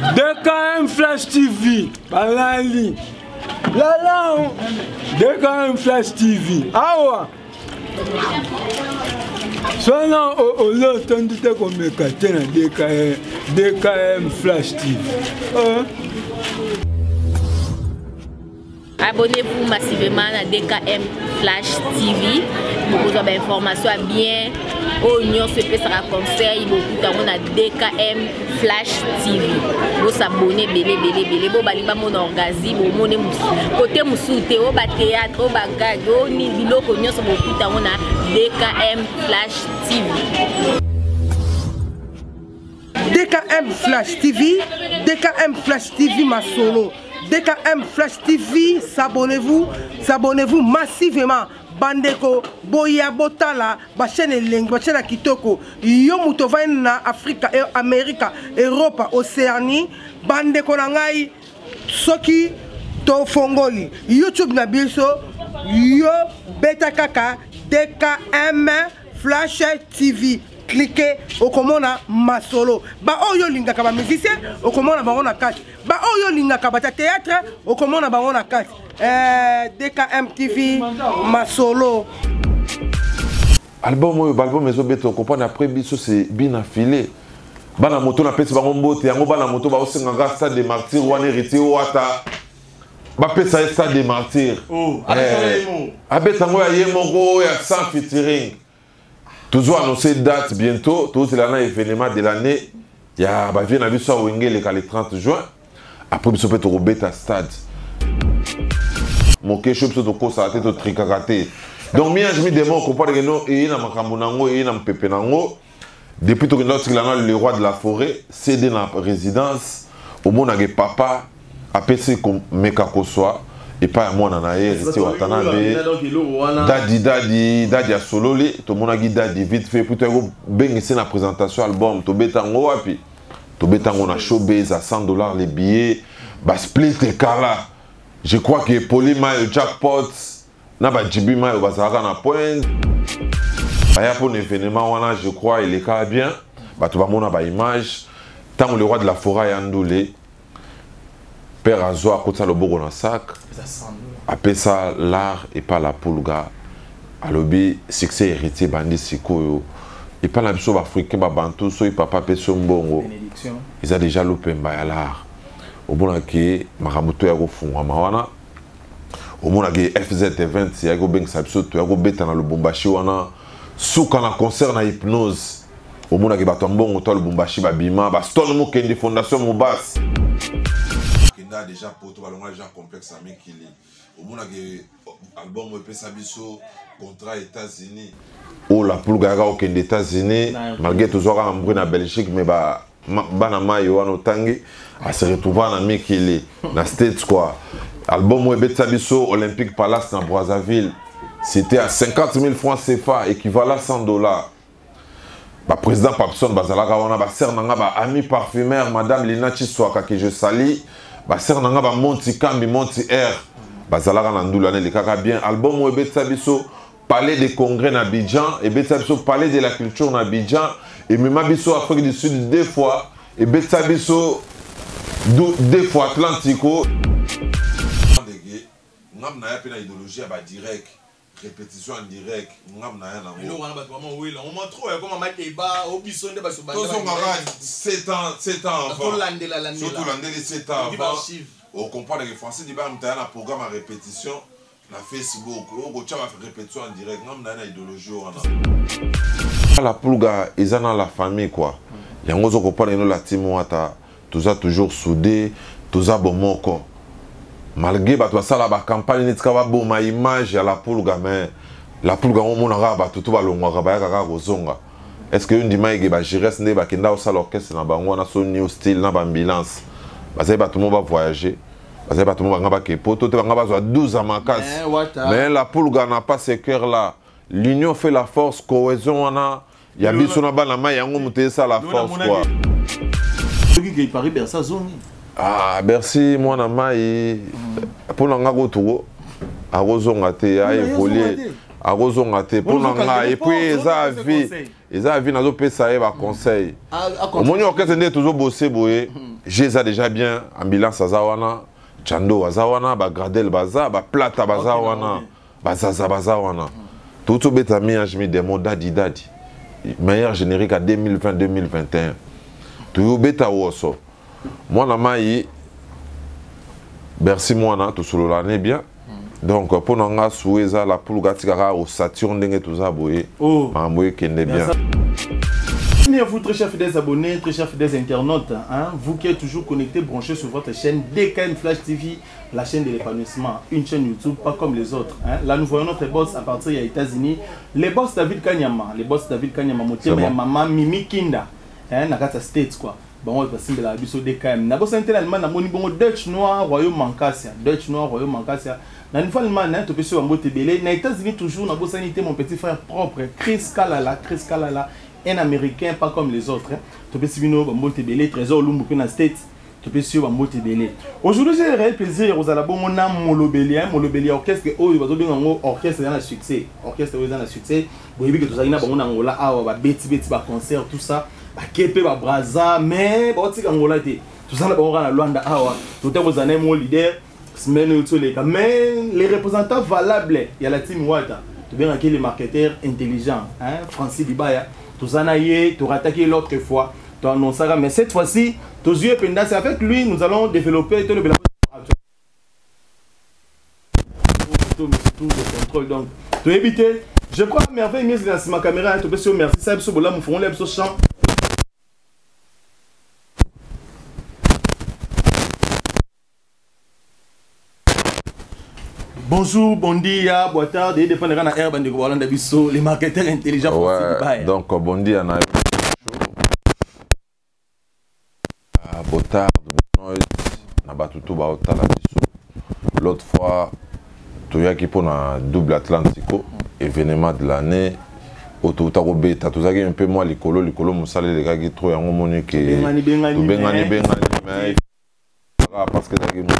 DKM Flash TV balali lala DKM Flash TV awa sona ozo otondi te komeka te na DKM, DKM Flash TV eh. Abonnez-vous massivement à DKM Flash TV bokozwa ba information ya bien oyo nyonso epesaka conseil bokuta yango na DKM Flash TV bosabone ebele ebele ebele bo balingi bamona orgazi bomone kote mosusu te oyo batheatre oyo bagage oyo nini biloko nyonso bokuta yango na DKM Flash TV. DKM Flash TV, DKM Flash TV Masolo, DKM Flash TV, s'abonnez-vous, s'abonnez-vous massivement. Bandeko, boya botala, ba chaîne elengi, ba chaîne ya kitoko. Yo moto ovandi na Afrika, eh, Amerika, Europa, Océanie, bandeko na ngai soki tofongoli YouTube na biso, yo beta kaka DKM Flash TV. Cliquez, okomona masolo. Ba oyo olingaka ba musicien, okomona bango na kati. Ba oyo olingaka ba théâtre, okomona bango na kati. DKM TV masolo. Album oyo, album ezobeta, okomprendre après biso c'est bien affilé. Bana moto na pesi bango mbote, yango bana moto ba osengaka stade de martyr wana héritier wata. Bapesa ye stade de martyr. Oh, abeta ye moko. Abeta ngo ya ye moko ya sans featuring. Toujours annoncé date bientôt, tous les années événement de l'année, il y a ba vie na biso ya Wenge le 30 juin. Après biso peut robeta stade. Moke show biso to kosa te to trikaka te. Donc mi ange mi démon comprendre que non et na makambo nango et na mpepe nango. Depuis to kenda tikla na le roi de la forêt, CD na résidence, au mona ke papa apesi ko meka koswa et pas à moi na ye resti Watanabe. Dadi dadi dadi asololi to monaki dadi vite fait pour to bengisi na présentation album to betango wapi to betango na showbiz à 100 $ les billets ba split et kala. Je crois que Poly Mayo jackpot na ba Jibi Mayo bazalaka na point. Baya pour événement wana je crois il est quand bien ba to ba mona ba image tant le roi de la forêt ya Ndoulé Père Azo akota loboko na sac apesa l'art et pas la pulga alobi succès héritier bandi sikoyo et pas na biso ba africain ba bantu so papa peso mbongo ils a déjà lopemba ya l'art omonaki makambo to ya kofungwama wana omonaki FZ 20 ya kobengisa biso to ya kobeta na Lubumbashi wana suka na concert na hypnose omonaki bato ya mbongo to ya Lubumbashi babima ba Stone Mukendi Fondation Mobas kenda déjà poto balonga déjà complexe ya mikili omonaki album epesa biso contrat États-Unis oyo la pulga yaka okende États-Unis malgré tozwaka na mbri na Belgique mais ba bana mai wana otangi a se retrouva na mikili na States quoi album oyo ebetisa biso Olympique Palace na Brazzaville c'était à 50 000 francs CFA équivalent à 100 $. Ba président Papson bazalaka wana ba sœur nanga ba ami parfumeur madame Lina Chiswaka que je salue ba sœur nanga ba Monti Kambi Monti Air bazalaka na ndula ne lekaka bien album oyo ebetisa biso Palais des Congrès na Abidjan ebetisa biso Palais de la Culture na Abidjan emema biso Afrique du Sud 2 fois ebetisa biso 2 fois Atlantico ngam na ya pe na idéologie ya ba direct répétition en direct ngam na ya nango Eloko wana bato bama wela, on m'a trop, comme ma débat, au biso nde baso banda Tozonga ba kaka direct. 7 ans, 7 ans avant. Tolandela, landela. Surtout landeli 7 ans Obi avant. ba archive. On comprend que Français dit ba mutaya na programme à répétition na Facebook, o ko tcha ba répétition en direct, ngam na ya na idéologie wana. La pulga eza na la famille quoi. Yango zo comprendre no la team wata, toza toujours soudé, toza bomoko. Malgré bato basala ba campagne neti kaka baboma image ya la pulga mais la pulga ngo omonaka bato to balongwaka bayaka kaka kozonga. Est-ce que yo ndima eke ba Jires nde bakenda kosala orchestre na bango wana so new style na ba ambulance? Bazali bato mo ba voyager, bazali bato mo banga bake poto te banga bazwa 12 ans makasi. Eh, wata. Mais la pulga n'a pas ce cœur là. L'union fait la force, cohésion wana ya biso na bana mai yango moto esala Lelo force na quoi. monaki Soki ke Paris Bercy azongi. Ah, Bercy mwana mai mpona nga kotuko akozonga te, a Mpona ye évoluer. azonga te. Akozonga te mpona Mpona nga. ozokanga Et puis te, eza mpona vie. ozokanga conseil. Eza vie nazopesa ye ba conseil. Ah, ah, Omoni orchestre nde tozobose boye. G eza déjà bien, ambulance aza wana, Chando aza wana, bagradel baza, baplata baza wana, bazaza baza wana. Touti obeta mi-ange mi-démon, dadi dadi, meilleur générique à 2020 2021. Toyobeta woso mwana mai Bercy mwana tosolola ne bien. Donc mpo na nga suwe eza la puluka atikaka osature ndenge toza boye. Oh. Makambo ekende bien. Bienvenue à vous, très chers fidèles abonnés, très chers fidèles internautes, hein, vous qui êtes toujours connectés, branchés sur votre chaîne DKM Flash TV, la chaîne de l'épanouissement, une chaîne YouTube pas comme les autres. Hein. Là, nous voyons notre boss à partir des États-Unis, les boss David Kanyama, les boss David Kanyama, C'est Motema, bon. Maman Mimi Kinda, hein, Nakata States, quoi. Bon, basimbela biso DKM. Na boss intel allemand, na moni bongo Dutch Noir, Royaume Mankasia, Dutch Noir, Royaume Mankasia. Na une fois allemand, hein, topesi wa mbote belé. Na États-Unis toujours, na boss intel mon petit frère propre, Chris Kalala, Chris Kalala, un Américain pas comme les autres. Hein. Topesi bino ba mbote belé, Trésor Lumbu pe na States. Topesi yo ba mbote belé. Aujourd'hui, j'ai le réel plaisir kozala bongo na Molobeli, hein, Molobeli orchestre oyo bazobenga yango orchestre eza na succès. Orchestre oyo eza na succès. Boyebi ke tozalaki na bango na Angola awa, ba beti beti ba concert tout ça. Ba kepe ba braza, mais ba otika Angola te. Tozala na bango kaka na Luanda awa. Tote kozala na ye mo leader semaine oyo toleka. Mais les représentants valables ya la team Wata, tobengaki les marketeurs intelligents, hein, Francis Dibaya. Tozana ye, torataki l'autre fois, toannonçaka, mais cette fois-ci, tozwi ye mpenza, c'est avec lui nous allons développer tout le bilan tout le contrôle. Donc, toyebi te, je crois merveille mise na nsima caméra, hein, topesi yo merci, sa biso bolamu, fongoli biso champ. Bonjour, bon dia, boa tarde, et dépend de la herbe de Rwanda biso, les marketeurs intelligents. Ouais, Francis donc bon dia na boa tarde, bonne nuit, na batutu ba otala biso. L'autre fois toyaki mpona double Atlantico, événement de l'année oyo touta kobeta, tozalaki un peu mwa likolo likolo, mosala elekaki trop, yango omoni ke Tobengani, bengani, tobengani, mais- bengani, mais parce que ezalaki mosala.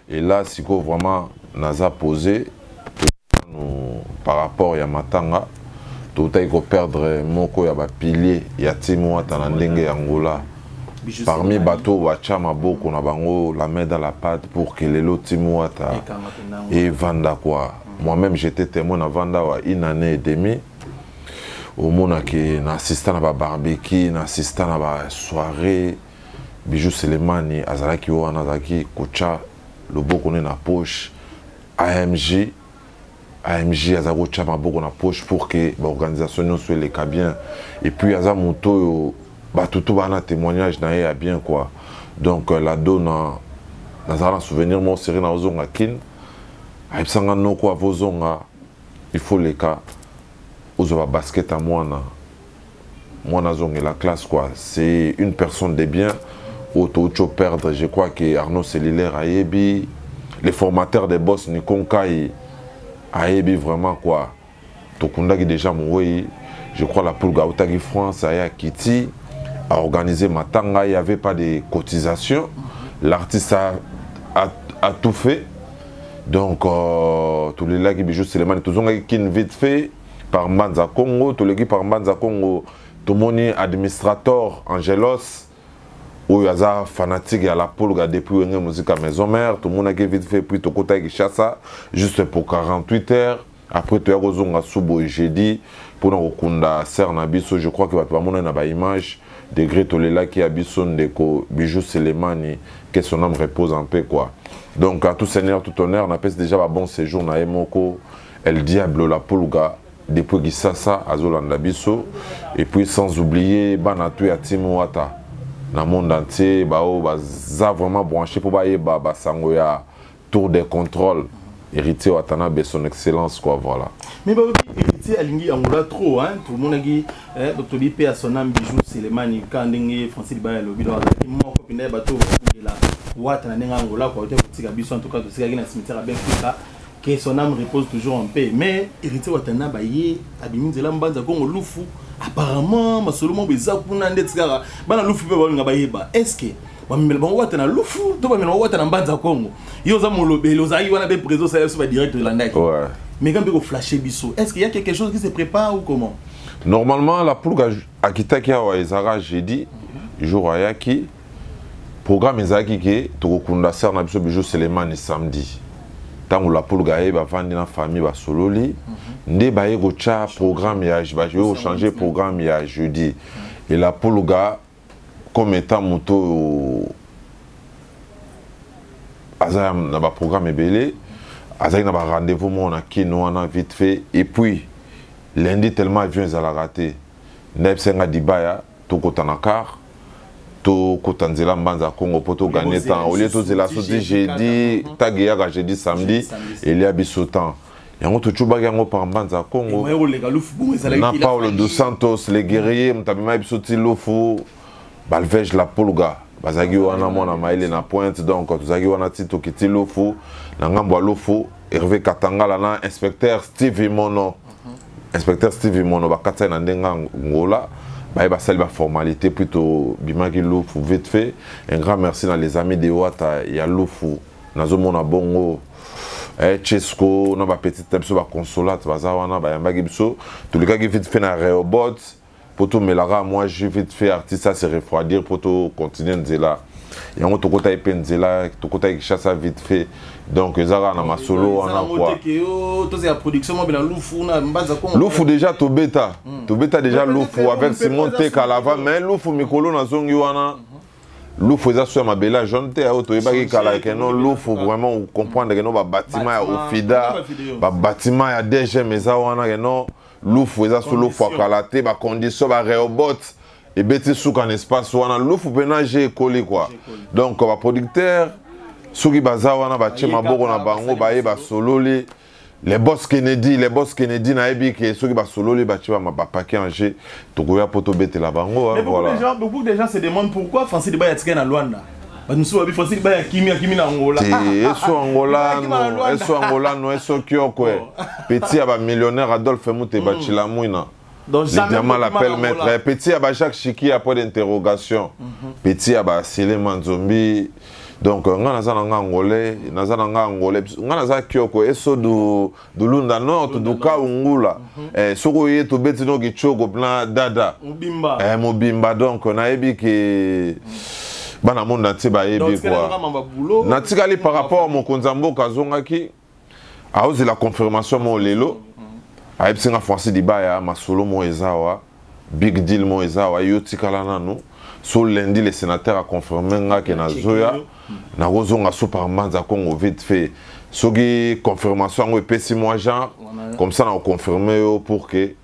Et là sikoyo vraiment naza posé par rapport ya matanga, toutaki koperdre moko ya bapilier ya team Wata na ndenge ya Angola. Bijou Parmi Selemani. bato batya maboko na bango, la main dans la pâte pour que lelo team Wata Ekanga mpenza yango. evanda quoi. Moi-même j'étais témoin na vanda wa une année et demie, omonaki na assistant na babarbecue, na assistant na basoirée, Bijou Selemani azalaki wana, azalaki kotya loboko ne na poche. AMG, AMG aza kotya maboko na poche pour que baorganisation nyonso eleka bien. Et puis aza moto oyo bato to bana témoignage na ye ya bien quoi. Donc la dona nazala na souvenir moko seri na ozonga Kin, ayebisanga noko avozonga, il faut leka ozwa babasket ya mwana, mwana azongela classe quoi. C'est une personne de bien oyo touti perdre. Je crois que Arnaud Cellulaire ayebi, les formateurs des boss Nikonkai ayebi vraiment quoi. Tokundaki déjà mowei, je crois la Pulga autaki France, aya akiti a organisé matanga, il y avait pas de cotisation, l'artiste a tout fait. Donc tolelaki Bijou Selemani, tozongaki Kin vite fait par Mbanza Congo, toleki par Mbanza Congo, tomoni administrateur Angelos oyo aza fanatique ya la Pulga depuis Wenge Musica Maison Mère, tomonaki vite fait, puis tokotaki Kinshasa juste pour 48 heures. Après toya kozonga subo jeudi mpona kokunda ser na biso. Je crois que bato bamona na baimage degré tolelaki ya biso ndeko Bijou Selemani, que son âme repose en paix quoi. Donc à tout seigneur tout honneur, napesi déjà ba bon séjour na ye moko El Diablo la Pulga depuis Kisasa azolanda biso, et puis sans oublier bana tu ya team Wata na monde entier, bao baza vraiment branché pour bayeba basango ya tour de contrôle Héritier Watanabe, son excellence quoi, voilà. Mais bah, Héritier alingi Angola trop, hein, tout le monde a dit, docteur Bipé à son âme Bijou Selemani, quand ndenge Francis Dibaya lobi do azalaki moko mpenza ya bato bakongela Wata na ndenge Angola quoi, te kotika biso en tout cas totikaki na cimetière ya Benfica, que son âme repose toujours en paix. Mais Héritier Watanabe ye abimi nzela Mbanza Kongo Lufu, apparemment masolo moko eza kuna nde tikaka bana Lufu mpe balinga bayeba, est-ce que bamemela bango Wata na Lufu to bamemela bango Wata na Mbanza Kongo? Yo oza molobeli, ozalaki wana mpe président osala biso badirect olandaki. Ouais. Mais quand on flasher biso, est-ce qu'il y a quelque chose qui se prépare ou comment? Normalement, la Pulga akitaki awa ezalaka jeudi, jour ayaki, Programme ezalaki ke tokokunda sœur na biso Bijou Selemani samedi. Ntango la Pulga ye bavandi na famille basololi, nde baye kotya programme ya baye kochanger programme ya jeudi. Et la Pulga comme étant moto oyo aza na baprogramme ebele, azalaki na barendez-vous moko na Kino wana vite fait. Et puis lundi tellement avion ezalaka te, nde ayebisaki nga Dibaya tokota na car, tokota nzela Mbanza Congo mpo toganye temps, au lieu tozela soki jeudi tag eyaka jeudi samedi elia biso temps. Yango tocubaki yango par Mbanza Congo na Paulo dos Santos le guerrier, moto amemaki biso ti Lufu. Balvege la Pulga bazalaki wana, mwana mayele na pointe. Donc tozalaki wana ti tokiti Lufu. Na ngambo ya Lufu, Hervé Katangala na inspecteur Steve Mono, inspecteur Steve Mono bakataki na ndenge ya Ngola, baye basali baformalité, puis tobimaki Lufu vite fait. Un grand merci na les amis de Wata ya Lufu. Nazomona bongo Chesco na bapetite na biso baconsolate baza wana, bayambaki biso. Tolekaki vite fait na Reobot po tomelaka mwa jus vite fait, artiste a se refroidir po tocontinue nzela. Yango tokotaki mpe nzela, tokotaki Kinshasa vite fait. Donc eza kaka na masolo wana quoi. Lufu déjà tobeta, tobeta déjà Lufu avec Simon Tekalava. Mais Lufu mikolo nazongi wana, Lufu eza so ya mabele ya jaune te oyo toyebaki kala ke non. Lufu vraiment comprendre ke non, babâtiment ya Ofida, babâtiment ya DGM eza wana, ke non, Lufu eza so Lufu akala te. Bacondition bareobot ebeti suka na espace wana. Lufu mpena g ekoli quoi. Donc baproducteur soki baza wana, batie maboko na bango, baye basololi les boss Kennedy, les boss Kennedy, nayebi ke soki basololi, batie bapaquet en jeu, tokoya po tobetela bango. Mais beaucoup, voilà. de gens, beaucoup de gens se demandent pourquoi Francis Dibaya atikali na Luanda. Bato babi Francis Dibaya akimi, akimi na Angola. Te, eso Angola no, eso Angola no, eso Kiokwe. Petit ya bamillionnaire Adolphe Mute Bachila Mwina. Donc Le jamais diamant okima l'appelle na maître. Angola. Petit ya ba Jacques Chiki, ya point d'interrogation. Petit ya ba Selema Nzombi. Donc nga naza na nga angolais, naza na nga angolais. Nga naza Kioko, eso du Lunda Nord, du Kaungula. Soko ye tobeti no kichoko na dada. Mobimba. Mobimba. Donc nayebi ke bana monde entier bayebi Donc, quoi. tikali kaka boulot. Natikali par rapport mokonzi ya mboka azongaki, aozela confirmation mo lelo. Ayebisi nga Francis Dibaya, masolo mo eza awa, big deal mo eza awa, yo tikala nanu. So lundi le sénateur a confirmé nga ke nazoya, nakozonga so par Mbanza Congo vite fait. Soki confirmation yango epesi mwa genre comme ça, nakoconfirme yo pour que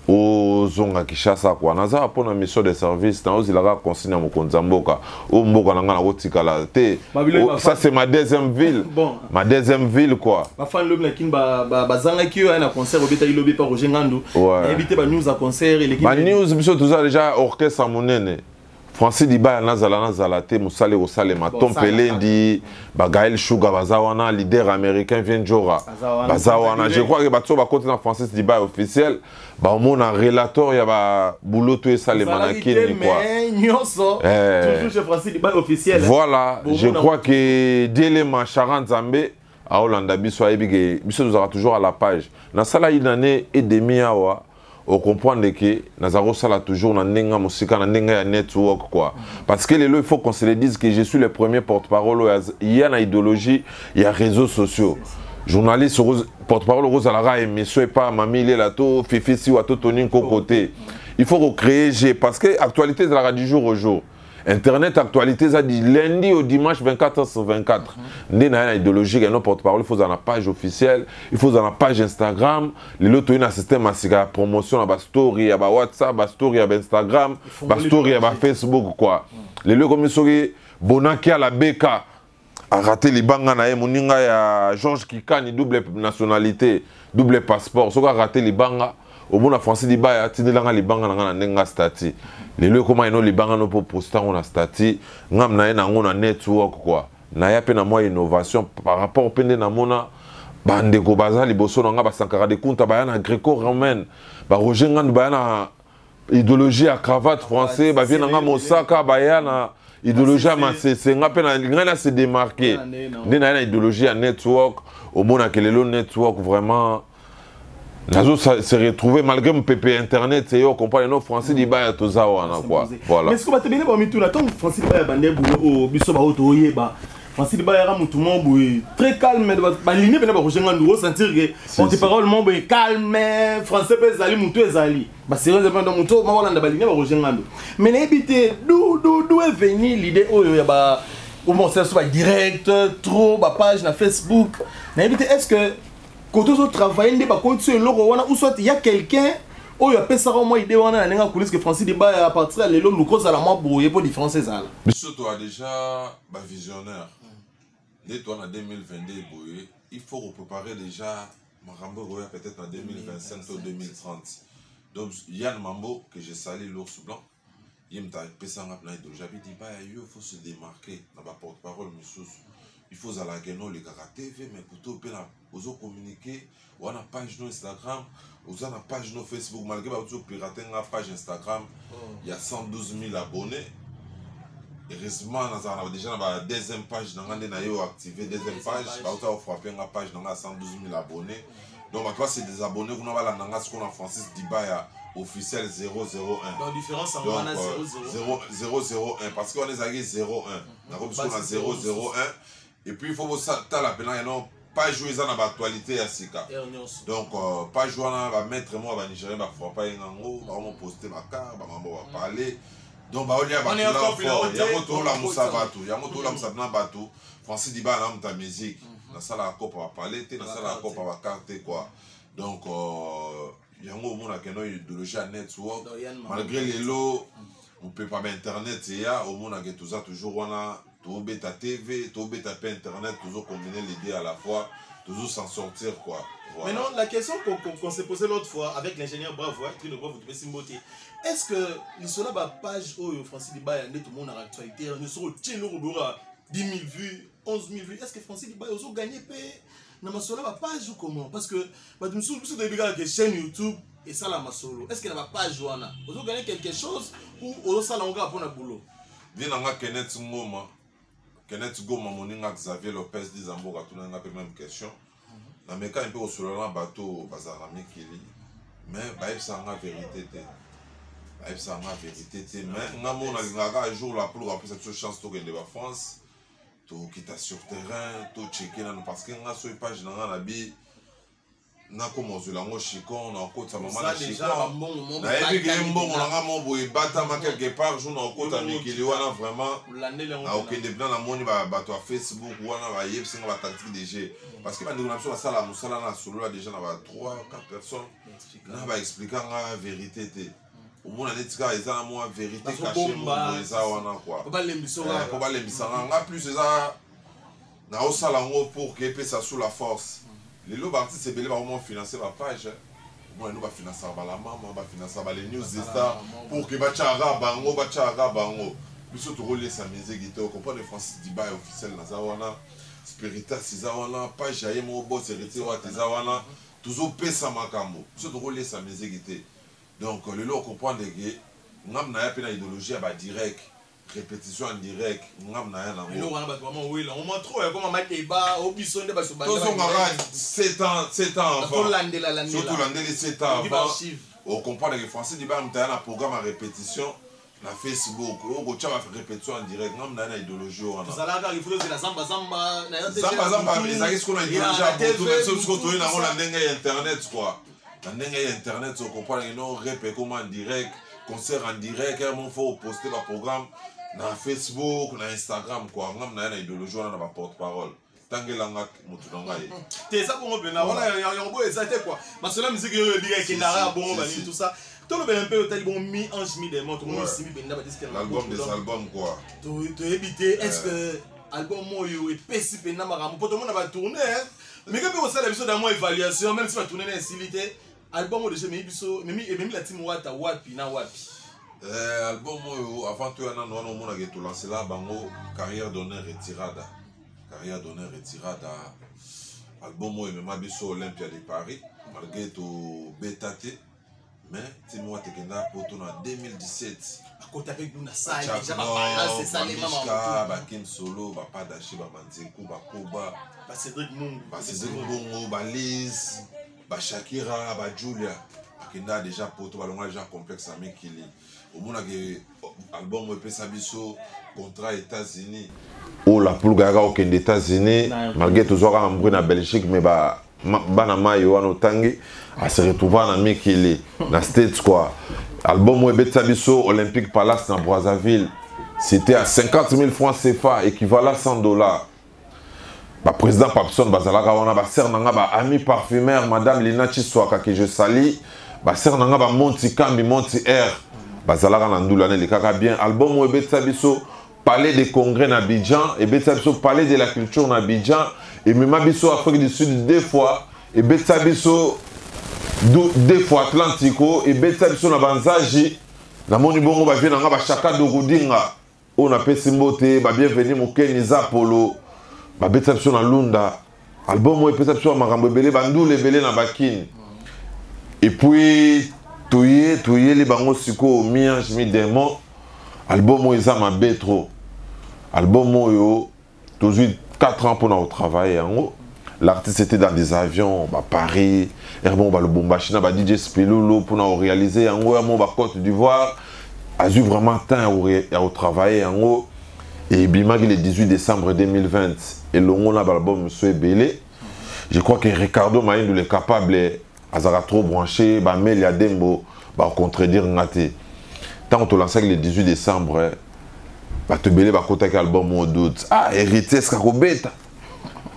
ozonga Kinshasa quoi. Naza mpona mission de service, naozilaka consigne ya mokonzi ya mboka. Oyo mboka na nga nakotikala te. Babilo Oh, ça c'est ma deuxième ville. Bon. Ma deuxième ville quoi. Bafani lobi na Kini bazangaki oyo aya na concert obetaki lobi pa Roger Ngandu. Nayebi te banews ya concert eleki. Banews, biso toza déjà orchestre monene. Francis Dibaya, nazala nazala te, mosala ekosalema. Bon, Tom sala. Pelendi, bagael Shuga baza wana, leader américain vient Jora Baza wana. baza wana. Je crois que bato bakoti na Francis Dibaya officiel, baomona relator ya babulo to esalema na Ezalaki te, Kini quoi. mais nyonso toujours chez Francis Dibaya officiel. Voilà. Bon, Je bon, crois que Dielema Charan Nzambe aolanda biso, ayebi ke biso tozalaka toujours à la page. Nasala une année et demi awa, ocomprendre ke naza kosala toujours na ndenge ya mosika, na ndenge ya network quoi. Parce que lelo, il faut qu'on se le dise que je suis le premier porte-parole oyo ya na idéologie ya réseaux sociaux. Journaliste porte-parole okozalaka émission epa Mami Lela to Fifi Siwa to Tony Nkoko te. Il faut recréer g parce que actualité ezalaka du jour au jour. Internet, actualité eza du lundi au dimanche, 24 heures sur 24. Nde na ye na idéologie ke no porte-parole, il faut ozala na page officielle, il faut ozala na page Instagram. Lelo toyi na système ya sika ya promotion na bastory ya bawhatsapp, bastory ya bainstagram, bastory ya bafacebook quoi. Lelo ekomi soki Bonaki ala beka arate libanga na ye, moninga ya Georges Kikani, double nationalité, double passeport, soki arate libanga, omona Francis Dibaya atindelanga libanga na nga na ndenge nga statut. Lelo ekóma eno libanga no mpo poste yango na statut ngam na ye nango na network quoi. Naya mpe na mwa innovation par rapport mpe nde namona bandeko baza liboso na nga, basankara de Kunta baya na gréco romaine, baroger Ngandu baya na idéologie ya cravate français, bavie na nga mosaka baya na idéologie ya masese. Nga mpe ngai na se démarquer nde naya na idéologie ya network. Omonaka lelo network vraiment. Nazo se retrouver malgré mopepe internet eyo comprendre no Francis Dibaya toza wana quoi. Voilà. Mais ce que bato ebele bamituna ntango Francis Dibaya bande boye oyo biso baoyo toyeba Francis Dibaya yaka motu moko boye très calme, baline mpena baroger Ngandu osentir ke porte parole moko boye calme, français mpe ezali motu ezali baserie mpe donc motu oyo makolanda baline baroger Ngandu. Mais nayebi te d'où d'où d'où est venu l'idée oyo ya ba omosala so badirect trop bapage na Facebook. Nayebi te, est ce que koto ozotravaille nde bakotisi eloko wana ou soit ya quelqu'un oyo apesaka mwa idée wana na ndenge akulisi ke Francis Dibaya à partir ya lelo luka ozala mwa boye mpo différence ezala? Biso toa déjà bavisionnaire nde toa na 2022 boye, il faut kopréparer déjà makambo ekoya peut-être na 2025 to 2030. Donc Yann Mambo, que je salue, l'ours blanc, ye moto apesanga mpena idéologie abi Dibaya, yo faut se démarquer na baporte parole misusu, il faut ozalaka kende olekaka TV, mais kuto mpe na ozocommuniquer wana page no Instagram, oza na page no Facebook, malgré bauti opirate nga page Instagram ya 112 000 abonnés. Heureusement nazala na déjà na ba deuxième page na nga nde na ye activé deuxième page, bauti ofrappe nga page na nga ya 112 000 abonnés. Donc bato base désabonné kuna, balanda nga sikoyo na Francis Dibaya officiel 001. Donc différence yango Donc wana 00 001, parce que wana ezalaki 01, nakomi sikoyo na 001. Et puis il faut botala mpena yano page oyo eza na baactualité ya sika. Heure nyonso. Donc page wana, bamaître moko ya banigérien bafrappa ye ngango, bakomoposte bakar bamambo bapale, donc baolia On est encore plus bato haut, yango, tolamusa on bato yango, tolamusa mpena bato. Francis Dibaya na moto ya musique, nasalaka kopa bapale te, nasalaka kopa bakar te quoi. Donc yango omonaka no idéologie ya network. Donc, Yann Mambo. Malgré lelo mopepa bainternet eya, omonaka toza toujours wana, tobeta TV, tobeta mpe internet, tozocombine les deux à la fois, toujours s'en sortir quoi. Voilà. Maintenant, la question qu'on s'est posée l'autre fois avec l'ingénieur Bravo, hein, Trino Bravo, tu Mbote, est-ce que l'histoire de page oyo Francis Dibaya, tout le monde a actualité, nous sommes au 10 000 vues, 11 000 vues, est-ce que Francis Dibaya a gagné na masolo ba page ou comment? Parce que bato mosusu, biso toyebi kaka ke chaîne YouTube esala masolo. Est ce que na bapage wana ozo gagner quelque chose ou ozosala yango kaka mpona boulot? Vi na nga Kenneth Ngoma, Kenneth Goma, moninga Xavier Lopez Dizamboka, tuna nga mpe même question. Namekani mpe kosolola na bato bazala na mikili, mais bayebisaka nga vérité te, bayebisaka nga vérité te. Mais nga mo nalingaka jour la pour apesa biso chance tokende bafrance, tokita sur terrain, tocheke nano, parce que nga soki page na nga na bi nakoma ozwela yango chicon, nakotisa mama na Oza déjà chicon. bambongo mo Nayebi ke batami mbongo na déjà. nga mo boye ebatama quelque part. Jour nakokota Yo moko mikili wana vraiment olandeli yango. Nakokende mpena, namoni bato ya Facebook wana bayebisi nga batactique de jeu, parce que bandeko na biso basala mosala na solola déjà na ba 3 4 personnes na baexplika nga vérité te. Omona neti kaka eza na mwa vérité caché Bazobomba. moko eza wana quoi. Po balembisa. Po balembisanga nga plus eza naosala yango pour ke epesa sous la force. Lelo baartiste ebele bakoma finance bapage, omona no bafinansaka balamama, bafinansaka bale news des stars pour ke batiaka bango, batiaka bango. Biso tokolesa musique te, ocomprendre. Francis Dibaya officiel naza wana, Spiritas eza wana, page ya ye moko boss Héritier Wata eza wana, tozopesa makambo. Biso tokolesa musique te. Donc lelo ocomprendre ke ngam na ya mpe na idéologie ya badirect, répétition en direct, ngam na ya nango. Eloko wana bato bama owela oma trop ekoma madeba o biso nde bato Tozongaka 7 ans, 7 ans avant. Tolandela landela. Surtout landeli 7 ans Oki avant. baarchive. Ocomprendre que Francis Dibaya moto aya na programme ya répétition na Facebook, oyo kotia barépétition en direct, ngam na ye na idéologie wana. Tozalaka il faut tozela zambazamba na yo te. Zambazamba ezalaki sikoyo na idéologie ya Ya, butu. TV, Biso sikoyo toye nango na tout ça. ndenge ya internet quoi, na ndenge ya internet. Ocomprendre que no rep ekoma en direct, concert en direct, mo faut oposte baprogramme na Facebook, na Instagram quoi. Ngam na ye na idéologie wana na baporte parole tangelanga motu na ngai. Te, eza bongo mpena wana yango boyo eza te quoi. Masolo ya musique oyo ebika ekendaka ya bongo Si, banini si. tout ça. Tolobela mpe otali bongo mi ange mi démon, tomoni osimbi mpenza badisque na L'album maboko, des donc, albums quoi. Toyebi te, est ce que album oyo epesi mpenza makambo mpo tomona batourne meke mpe kosala biso dans mwa évaluation, même si batourne na esili te, album oyo déjà ememi biso, ememi la team Wata wapi na wapi? Album oyo, avant toya nano wana, omonaka tolancela bango carrière d'honneur retirada, carrière d'honneur retirada. Album oyo emema biso Olympia de Paris, malgré tobeta te, mais team Wata ekenda poto na 2017. Akota mpe kuna sale déjà, babalance esalema. Bamishka, bakim solo, bapadache, bamanzeku, bakoba. Bacédric Mungu. Bacédric Bongo, balise. Bashakira, bajulia bakenda déjà poto, balonga déjà complexe ya mikili. Omonaki album oyo epesa biso contrat États-Unis, oyo la pulga yaka kokende États-Unis, malgré tozwaka na mbri na Belgique, mais bana mai wana otangi ase retrouva na mikili, na States quoi. Album oyo ebetisa biso Olympique Palace na Brazzaville, c'était à 50 000 francs CFA, équivalent 100 $. Baprésident Papson bazalaka wana, basere na nga, baami parfumeur madame Lina Chiswaka que je sali, basere na nga, bamonti kambi, monti air, bazalaka na ndulu wana. Elekaka bien. Album oyo ebetisa biso Palais des Congrès na Abidjan, ebetisa biso Palais de la Culture na Abidjan, emema biso Afrique du Sud deux fois, ebetisa biso deux fois Atlantico, ebetisa biso na banzaji. Namoni bongo bavie na nga, bashaka Dorudinga oyo napesi mbote, babienvenu mokeni Zapolo, babetisa biso na Lunda. Album oyo epesa biso makambo ebele, bandula ebele na bakini. Et puis toye, toyeli bango sikoyo Mi-ange Mi-démon. Album oyo eza mabe trop. Album oyo tozwi 4 ans mpona kotravaille yango. L'artiste était dans des avions, baparis, mo balubumbashi na ba DJ Spilulu mpona koréaliser yango, ya mo bacôte d'Ivoire. Azwi vraiment temps ya kotravaille yango. Ebimaki le 18 décembre 2020, elongo na baalbum mosusu ebele. Je crois que Ricardo Maindu le capable azalaka trop branché, bameli ya Dembo bacontredire nga te. Ntango tolansaki le 18 décembre, bato ebele bakotaki album oyo doute: ah, Héritier eske akobeta?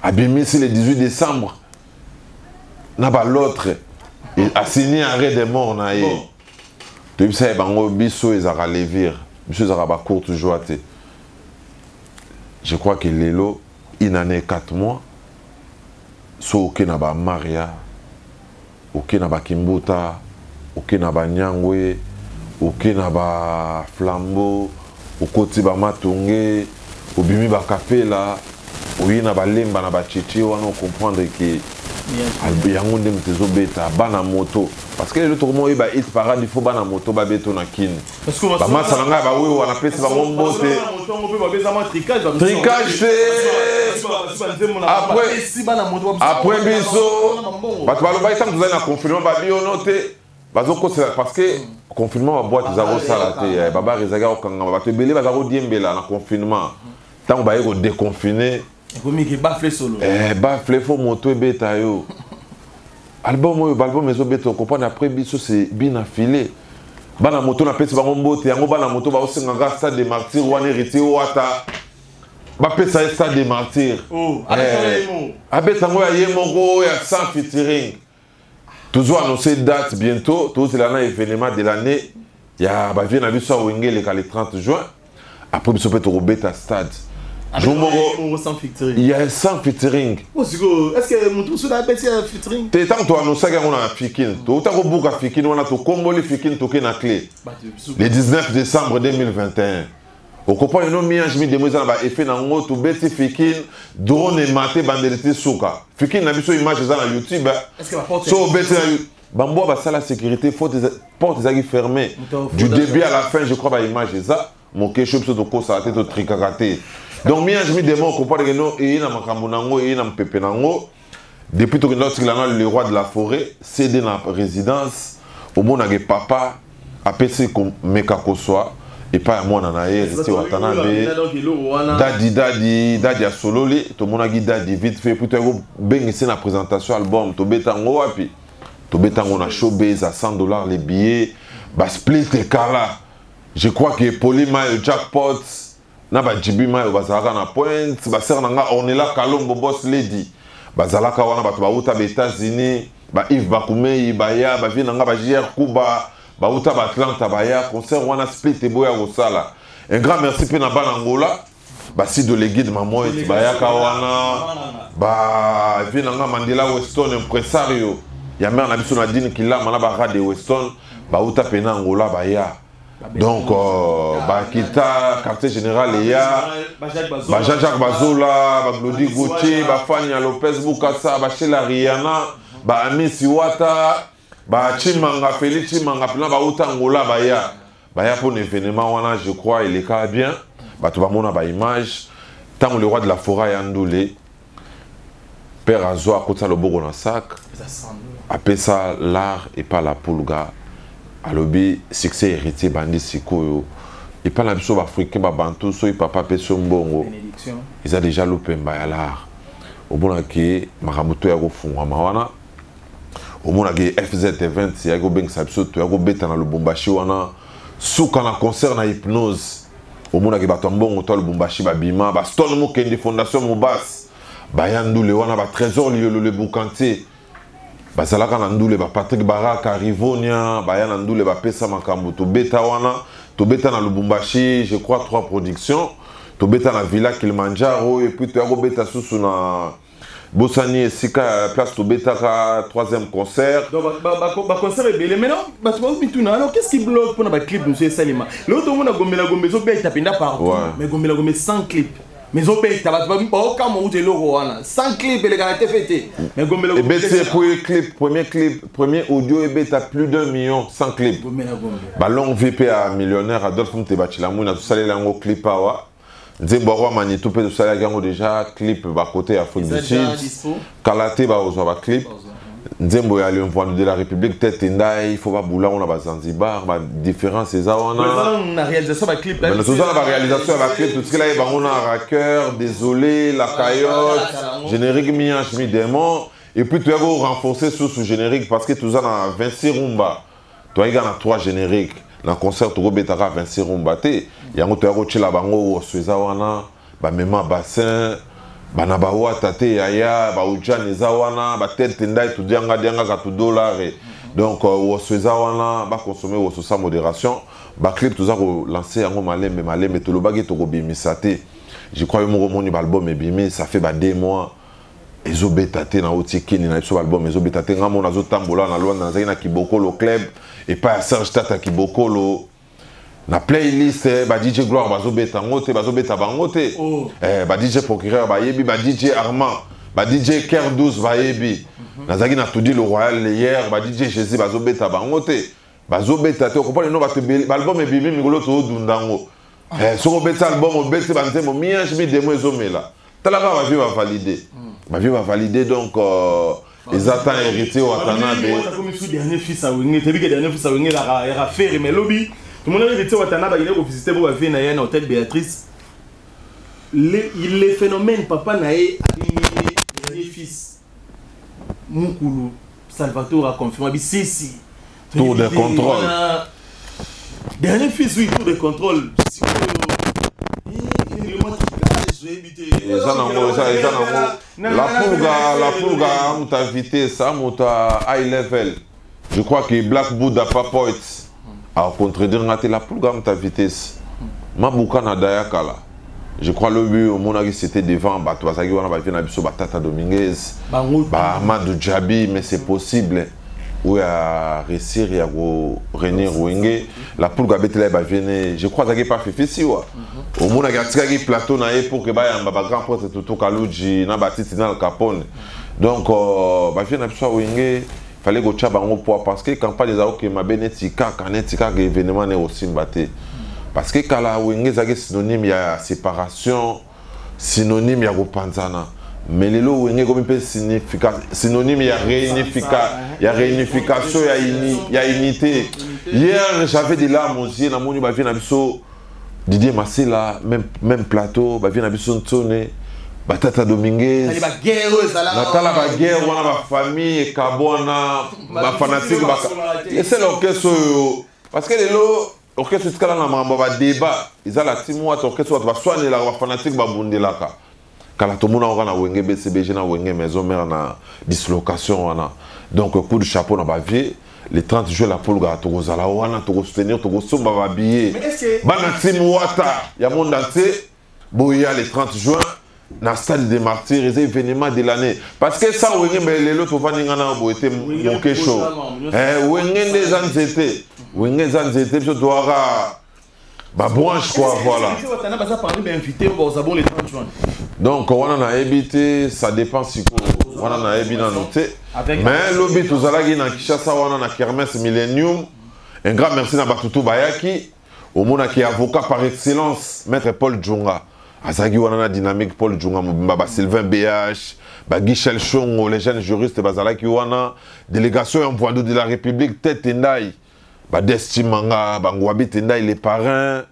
Abimisi le 18 décembre na balautre, asini arrêt de mort na ye. Toyebisa ye bango, biso ezalaka levire, biso ezalaka bacourte joie te. Je crois que lelo, une année et 4 mois, so oke na bamaria, oke na bakimbuta, oke na banyangwe, oke na baflambeau, okoti bamatonge, obimi bakapela, oye na balemba na bacheche wana, ocomprendre ke yango nde moto ezobeta bana moto. Parce que lelo tokoma oyeba hit parade, il faut bana moto babeto na kini. Bamasa na ngai bawewa, napesi bango mbote. Tricage te. Après biso bato balobaki, ntango tozali na confinement, babiono te, bazokosela parce que confinement, baboite eza kosala te, babar ezalaki kokangama, bato ebele baza kodiembela na confinement. Ntango baye kodéconfine, bafle, fo moto ebeta yo. Album oyo, baalbum ezobeta, okocomprendre. Après biso c'est bina file bana moto, napesi bango mbote. Yango bana moto baosengaka Stade de Martyr wana, Héritier Wata bapesa ye Stade de Martyr, abeta yango ya ye moko, ya sans featuring. Toujours annoncé date bientôt. Tozela na événement de l'année ya bavie na biso ya Wenge eleka le 30 juin. Après biso mpe tokobeta stade jour moko ya sans featuring. Te, ntango toannonsaki yango na Fikine, touta kobuka Fikine wana, tokomboli Fikine, toke na clé le 19 décembre 2021. Okocomprendre no Mi-ange Mi-démon eza na baeffet nango. Tobeti Fikine, drone emate, bandeli te suka Fikine na biso, image eza na YouTube. So obeti na bamboa, basala sécurité, porte ezalaki fermé du début à la fin. Je crois baimage eza mokesho. Biso tokosala te, totrikaka te. Donc Mi-ange Mi-démon, ocomprendre ke no eye na makambo nango, eye na mopepe nango. Depuis tokenda kotikela na le roi de la forêt CD na résidence, omonake papa apesi meka koswa epai ya mwana na ye Héritier Watanabe. Dadi, dadi, dadi asololi. Tomonaki dadi vite fait, puis toyaki kobengisi na présentation album. Tobeta yango wapi? Tobeta yango na Showbase à 100 $ les billets, basplit ekala. Je crois que Poli Mayo, Jackpot na bajibi mayo bazalaka na pointe, basere na nga Ornela Kalombo, boss lady, bazalaka wana. Bato bauta ba États-Unis, ba Yves Bakumei baya, bavie na nga ba JR Kuba bauta ba Atlanta baya concert wana. Split eboya kosala. Un grand merci mpe na bana Angola, basido le guide Mamoet bayaka wana, bavie na nga Mandela Weston, impresario ya mare na biso Nadine Kilama, na barade Weston bauta mpe na Angola baya. Donc bakita quartier général eya, ba Jean-Jacques Bazola, baglodi Gautier, bafania Lopez Bukasa, bashela Riana, baamisi Wata, bachimanga Félix Chimanga mpena bauta Angola baya, baya mpona événement wana. Je crois eleka bien, bato bamona baimage. Ntango le roi de la forêt ya ndule, Père azwa akotisa loboko na sac, apesa l'art epa la Pulga. Alobi succès héritier bandi sikoyo epa na biso baafricain babantu, soki papa apesi yo mbongo eza déjà lopemba ya l'art. Omonaki makambo to ya kofungwama wana, omonaki FZ 20 yaki kobengisa biso, toya kobeta na Lubumbashi wana, suka na concert na hypnose. Omonaki bato ya mbongo to ya Lubumbashi babima, bastone Mokendi, Fondation Mobas baya ndule wana, batrésor Liolo le boucantier bazalaka na ndule, bapatrick Baraka Rivonia baya na ndule, bapesa makambo. Tobeta wana, tobeta na Lubumbashi, je crois trois productions. Tobeta na Villa Kilimanjaro et puis toya kobeta susu na bosani esika place tobetaka troisième concert. Donc baconcert ebele. Maintenant bato bazomituna: alors qu'est ce qui bloque mpona baclip mosusu esalema? Lelo tomona Gombela Gombe ezobeta mpenza partout, mais Gombela Gombe sans clip, mais ezobeta, bato baokama uta eloko wana sans clip elekaka te fe te, mais Gombela Ebeti premier clip, premier clip, premier audio ebeta plus d'1 million sans clip. Gombela Gombe. Balongue vie mpe ya millionnaire Adolphe Muteba Chilamwina, tosaleli yango clip awa. Nzembo ya Roi Manitou mpe tosalaki yango déjà clip bakote ya Afrique du Sud. Kala te bazwa baclip. Nzembo ya Lemvoando de la République, tete ndai, fo babula ngo na Bazanzibar, badifférence eza wana. Na réalisation baclip. Toza na baréalisation ya baclip, totikela ye bango na racker désolé la cayotte, générique mi-ange mi-démon. Et puis toya korenforcer susu générique parce que toza na 26 rumba, toyaki kaka na 3 générique na concert, tokobetaka 26 rumba te. Yango toya kotiela bango woso eza wana, bamema bassin bana bawata te, yaya baujane eza wana, batete ndai tudianga diangaka tudolare. Donc woso eza wana, bakonsome woso sans modération. Baclip toza kolancer yango malembe malembe. Tolobaki tokobimisa te. Je crois yo moko omoni baalbum ebimi, ça fait ba 2 mois ezobeta te. Nauti kini na biso, baalbum ezobeta te. Nga mo nazotambola na Lwanda, nazalaki na Kibokolo Club epai ya Serge Tata Kibokolo. Na playlist ba DJ Gloire bazobeta yango te, bazobeta bango te. Oh. Ba DJ Procureur bayebi, ba DJ Armand, ba DJ Ker 12 bayebi. Nazalaki na Tudi le Royal hier, ba DJ Jésus bazobeta bango te, bazobeta te. Okomprendre no bato ebele, baalbum ebimi mikolo toodunda yango. Soki obeti album, obeti banzembo mi-ange mi-démon ezomela. Tala kaka bavie bavalide, bavie bavalide. Donc eza temps Héritier Watanabe. Komi su dernier fils ya Wenge, toyebi ke dernier fils ya Wenge ezalaka Ferre, mais lobi tomonaki Héritier Watanabe akende kovisite po bavie na ye na hôtel Béatrice. Le phénomène, papa na ye abengi ye dernier fils. Mukulu Salvatore aconfirme bisisi. Tour de contrôle. Dernier fils, oui, tour de contrôle. Eza nango, eza nango la Pulga, la Pulga amuta vitesse, amuta high level. Je crois que Black Buddha Papoit acontredire nga te. La Pulga amuta vitesse mabuka na daya kala. Je crois lobi omonaki, c'était devant bato bazalaki wana, bavie na biso, batata Dominguez, ba Amadou Djabi. Mais c'est possible oyo ya réussir ya koréunir Wenge. La Pulga abetela ye baviene, je crois azalaki pa Fifi Siwa. Omonaki atikaki plateau na ye pour ke bayamba bagrand prêtre Tutu Kaluji na batiti na Capone. Donc bavie na biso ya Wenge, fallait kotia bango poids parce que campagne eza okema be neti kaka événement ne osimba te, parce que kala Wenge ezalaki synonyme ya séparation, synonyme ya kopanzana. Mais lelo Wenge ekomi mpe synonyme ya réunification, ya unité. Hier j'avais des larmes aux yeux, namoni bavie na biso Didier Masela, même plateau, bavie na biso Ntone, batata Dominguez. Natala baguerre wana, bafamille ekabwana, bafanatike. Esala orchestre oyo parce que lelo orchestre etikala na makambo ya badébat. Eza la timo wata orchestre bato baswanelaka, bafanatike babundelaka. Kala tomona kaka na Wenge BCBG, na Wenge Maison Mère, na dislocation wana. Donc coup de chapeau na bavie. Le 30 juin, la Pulga tokozala wana, tokosoutenir, tokosomba babillet. Bana team wata ya monde entier, boya le 30 juin na stade des Martyrs. Eza événement de l'année parce que sa Wenge, mais lelo tovandi nga na boye te, moke show. Wenge nde eza nzete, Wenge eza nzete, biso toyaka babranche quoi, voilà. Baza parmi bainvité oyo bon le 30 juin? Donc wana nayebi te, ça dépend sikoyo, wana nayebi nano te. Mais lobi tozalaki na Kinshasa wana na Kermesse Millennium. Un grand merci na bato to bayaki. Omonaki avocat par excellence, maître Paul Djonga, Azalaki wana na dynamique Paul Djunga mobimba, ba Sylvain BH, ba Guichel Chongo, les jeunes juristes bazalaki wana, délégation ya Mvoando de la République Tete Ndai, ba Desti Manga, ba Ngwabi Tendai les parrains,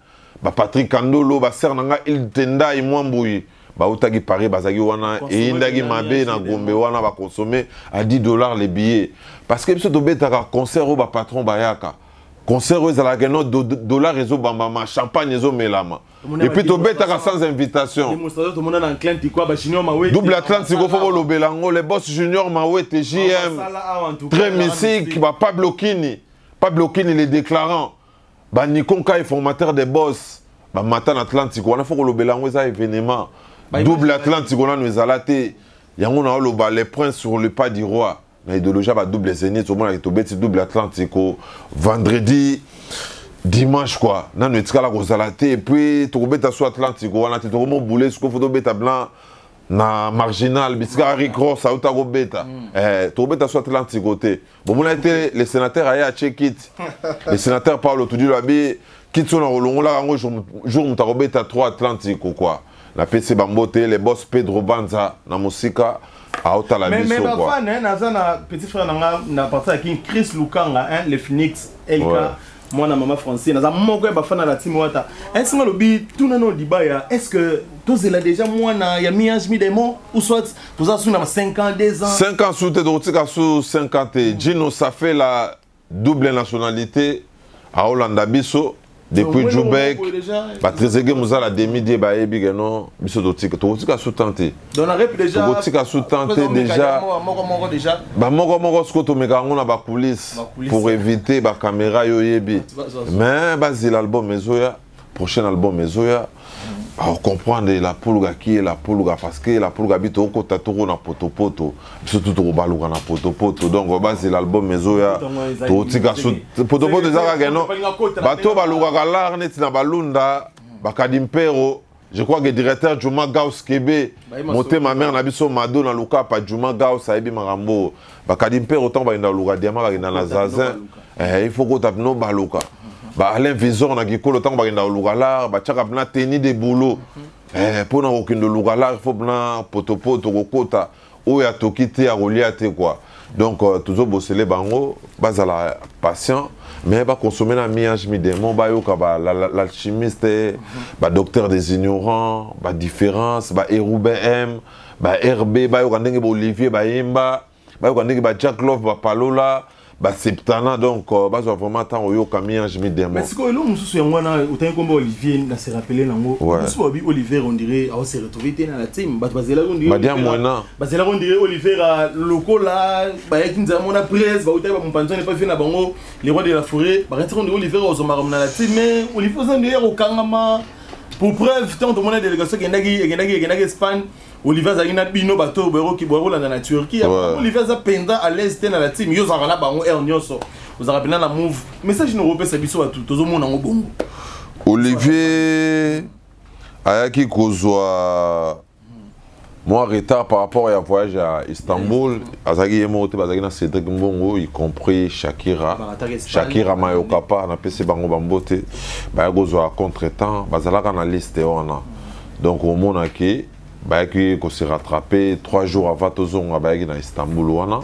ba Patrick Kandolo, ba sœur nanga Il Tendai Mwambuyi, bautaki Paris bazalaki wana, eyindaki mabe na Gombe wana, ba consommer à 10 $ les billets parce que biso tobetaka concert oyo ba patron bayaka, concert oyo ezalaka no dollar ezobambama, champagne ezomelama, et puis tobetaka sans invitation. Double Atlantique, faut bolobela yango, les boss Junior Mawete, JM très mystique, ba Pablo Kini, Pablo Kini les déclarants, ba Nikon Kai, formateur des boss, bamata na Atlantique wana. Faut kolobela yango, eza événement. Double Atlantique wana ezala te. Yango na oloba les princes sur le pas du roi na idéologie ya badouble Zénith. Omonaki tobeti double Atlantique vendredi, dimanche quoi, nano etikala kozala te. Et puis tokobeta so Atlantique wana te, tokomobule siko, faut tobeta blanc na marginal bisika Rick Ross auta kobeta. Tokobeta so Atlantique te. Bomona ete le sénateur aye atie kiti, le sénateur Paulo Tudilo abi kiti oyo na kolongolaka yango jour moto akobeta 3 Atlantique quoi. Napesi bango te, le boss Pedro Banza na mosika aotala biso. Mais bafan, naza na petit frère na nga na parti ya King, Chris Lukanga, hein, le Phoenix LK, ouais. Mwana mama français, naza moko ya bafan na la team Wata. Est-ce lobi tuna no libaya, est-ce que tozela déjà mwana ya mi-ange mi-démon ou soit toza su na 5 ans, 2 ans? 5 ans su te, tokotika su 5 ans te. Gino, ça fait la double nationalité, aolanda biso depuis Jubek, batrésege mozala demi die, bayebi ke non, biso totika, tokotika su tan te, tokotika su tan te déjà. Bamoko moko sikoyo tomeka yango na bacoulisse pour éviter bacaméra, yo oyebi. Mais bazela album ezoya, prochain album ezoya, comprendre la puluga qui est la puluga, parce que la puluga bi tokota toko na potopoto, biso tu tokobaluka na potopoto. Donc bazela album ezoya, tokotika potopoto. Eza kaka no bato balukaka lar neti na balunda bakadi mpero. Je crois que directeur Juma Gauss Kebe, motema mare na biso Mado na Lukapa, Juma Gauss ayebi makambo. Bakadi mpero, ntango bakenda luka diama, bakenda na zazin, il faut kota bino baluka. Ba Alain Visor na kikolo, ntango bakenda koluka lar, batiaka mpena tenue de boulot mpona kokende luka lar. Il faut mpena potopoto kokota oyo atoki te, akolia te quoi. Donc tozobosele bango bazala patient, mais baconsommer na mi-ange mi-démon, bayoka l'alchimiste, badocteur des ignorants, badifférence, ba m ba RB, bayoka ndenge baolivier bayemba, bayoka ndenge ba Jack Love bapalola baseptana. Donc bazwa vraiment ntango oyoka mi-ange mi-démon. Mais sikoyo eloko mosusu yango wana, otangi komba Olivier, na se rappeler nango mosusu, babi Olivier, on dirait ao se retrouver te na la team. Bato bazelaki, badia mwena. Bazelaki, on dirait Olivier lokola bayaki nzela mona presse, bautaki bamopanzi wana epa vie na bango le roi de la forêt, bakati on dirait Olivier ozomaka na la team. Mais Olivier oza ndenge kokangama. Pour preuve, ntango tomona délégation ekendaki Espagne, Olivier azalaki na bino bato boyekolanda na Turquie. Olivier aza mpenza à l'aise te na la team. Yo ozalaka na bango aire nyonso, ozalaka mpenza na move. Message nini okopesa biso bato tozomona yango bongo? Olivier ayaki kozwa mwa retard par rapport ya voyage à Istanbul. Azalaki ye moko te, bazalaki na Cédric Mbongo, y compris Shakira, Shakira Mayokapa. Napesi bango bambote. Baya kozwa contretemps, bazalaka na liste wana. Donc omonaki bayaki kose rattraper 3 jours avant tozonga, bayaki na Istanbul wana.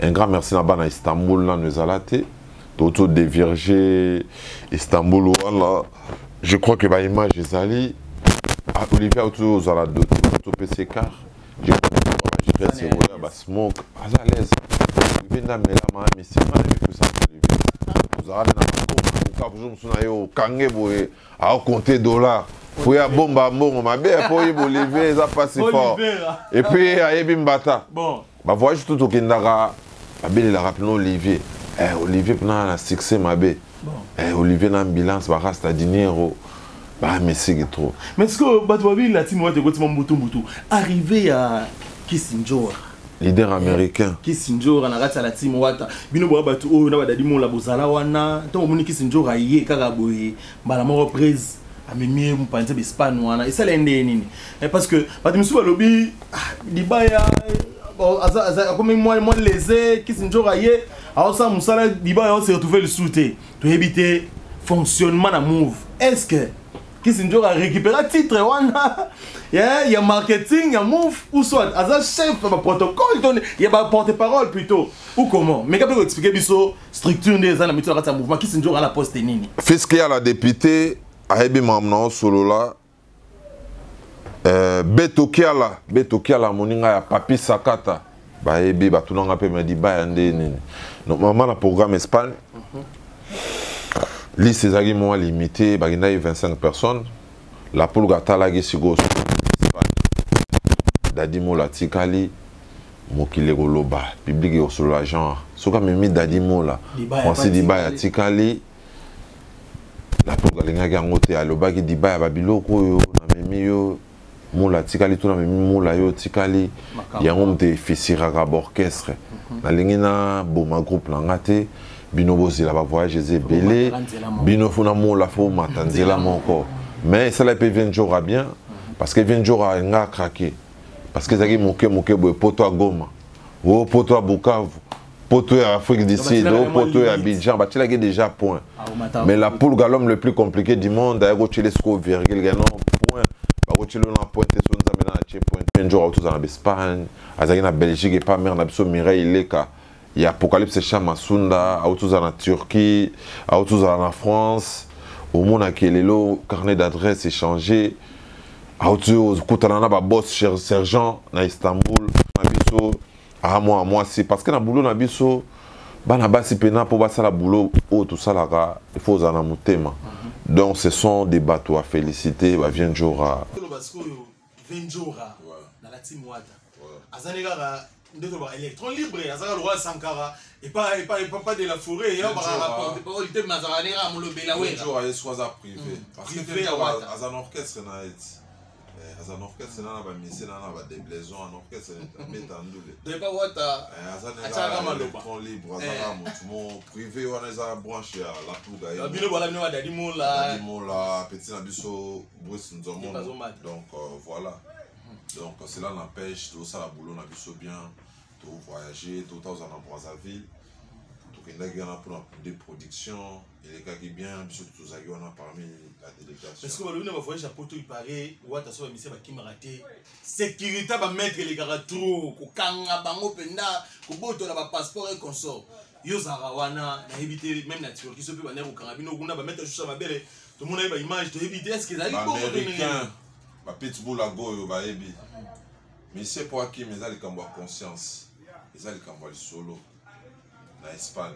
Un grand merci na bana Istanbul. Nano ezala te, toto dévierger Istanbul wana. Je crois que baimage ezali. Olivier auti ozala topesa écart oya basmoke, aza à l'aise. Olivier nde amelama misima na mikusa. Olivier ozalaka nde na makoka jour mosusu na ye okange boye, aocompter dollar po ye abomba mbongo mabe, po oyeba Olivier eza mpasi fort. Et puis ayebi mbata bavoyage tout tokendaka, babelelaka mpena Olivier. Olivier mpena na succès mabe. Olivier na ambulance barasta dinero bamesiki trop. Mais ce que bato babi la team wate ekotima mbutu mbutu, arrivé ya Kisinjora, leader américain. Kisinjora na kati ya la team Wata, bino boya bato oyo na badadi mola bozala wana, ntango omoni Kisinjora ye kaka boye mbala moko prise amemi ye mopanzi ya baespagne wana, esala nde nini? Parce que bato misusu balobi libaya akomi mwa lese. Kisinjora ye aosala mosala, libaya ose retrouve lisusu te. Toyebi te fonctionnement na move. Est ce que Kisinjora récupéra titre wana ya ya marketing ya move ou soit aza chef ya baprotocole to ya baporte-parole plutôt ou comment? Mais kape koexplike biso structure nde eza na mito na kati ya mouvement. Kisinjora na poste nini? Fiske ya la député ayebi makambo na osolola. Beto Kiala, Beto Kiala moninga ya Papi Sakata, bayebi batunanga mpe madiba ya nde nini. Donc mama na programme Espagne, liste ezalaki mwa limité, bakendaki 25 personnes. La Pulga atalaki sikoyo Espagne, Dadi Mola atikali, mokili ekoloba, public ekosolola, genre soki amemi Dadi Mola, Francis Dibaya atikali. La Pulga alingaki yango te, alobaki Dibaya babiloko oyo namemi yo, Mola atikali, to namemi Mola, yo otikali, yango moto efisiraka baorchestre. Nalingi na boma groupe na nga te, bino bozela, bavoyage eza ebele, bino fo na Mola fo mata nzela moko. Mais esala mpe Venjora bien, parce que Venjora nga acraqué, parce que ezalaki moke moke boye, poto ya Goma, o poto ya Bukavu, poto ya Afrique du Sud, o poto ya Abidjan, batielaki déjà point. Mais la Pulga, l'homme le plus compliqué du monde, ayaki kotiela siko virgule, non point, bakotiela na point te, so Nzambe na atie point. Venjora tozala na Espagne, azalaki na Belgique epa mare na biso Mireille Leka ya Apocalypse Chamasunda, auti ozala na Turquie, auti ozala na France. Omonaki lelo carnet d'adresse échangé, auti okutana na baboss sergent na Istanbul na biso amwa mwasi, parce que na boulot na biso bana basi mpena mpo basala boulot oyo tosalaka, il faut ozala na motema. Donc ce sont des bateaux à féliciter, bavient Jora. Venjora na la team Wata azali kaka nde toloba électron libre, azalaka lokola Sankara epa epa epa de la forêt, ya bakaka porte parole te, mais azalaka ndenge amolobela wera. Venjora ye siko aza privé, parce que privé ya Wata. Aza na orchestre na ye ti, aza na orchestre na bamisie na badeblaison, na orchestre abeta ndule. Donc epa Wata aza atiaka maloba. Électron libre, azaka motu mo privé wana, eza branche ya La Pulga. Bino bola bino badadi Mola. Dadi Mola, petit na biso Bruce Nzomono. Bazomata. Donc voilà, donc cela n'empêche tosala boulot na biso bien, tovoyage, totazala na Brazzaville, tokendaki wana mpona de production elekaki bien, biso tozalaki wana parmi la délégation. Parce que balobi na bavoyage ya poto, ipare Wata so bamisie bakimaka te, sécurité bamaître elekaka trop, kokanga bango mpenza, kobotola bapasseport et consort. Yo ozalaka wana, nayebi te, même na Turquie so mpe bandaki kokanga bino kuna, bamaître susu ya mabele, tomonaki baimage, toyebi te est ce que ezali bongo to ndenge nini? Baaméricain, bapitbull agoyo bayebi misie mpo akimi, eza likambo ya conscience, eza likambo ya lisolo. Na Espagne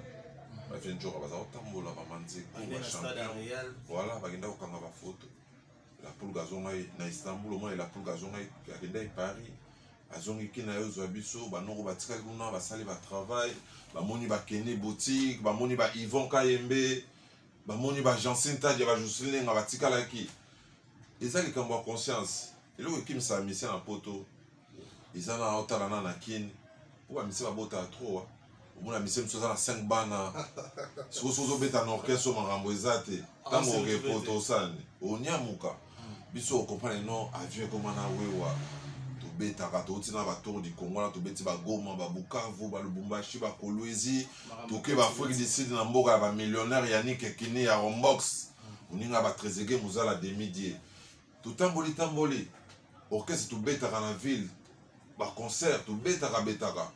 bavenjoka baza kotambola bamanzeko. Bakende na stade ya Real. Voilà, bakenda kokanga bafoto. La Pulga azongai na Istanbul, omona La Pulga azongai, akendaki Paris, azongiki na ye, ozwa biso banoko batikali kuna, basali batravail, bamoni bakende boutique, bamoni ba Yvon Kayembe, bamoni ba Jancine Tadia, ba Jocelyn Lenga batikalaki. Eza likambo ya conscience. Eloko ekimisaka misia na poto eza na otala na na Kini mpo bamisia babotaka trop. Omona misie mosusu aza na 5 bana, sikoyo soki ozobeta na orchestre oyo makambo eza te, ntango oke poto osani onyamuka biso okomprendre non, avion ekoma na wewa. Tobetaka, touti na batour du Congo wana, tobeti Bagoma, Babukavu, Balubumbashi, Bakolwezi, toke baAfrique du Sud na mboka ya bamillionnaire Yannick Ekini ya Rombox, moninga batrezege mozala demidie. Totamboli tamboli, orchestre tobetaka na ville, baconcert tobetaka betaka,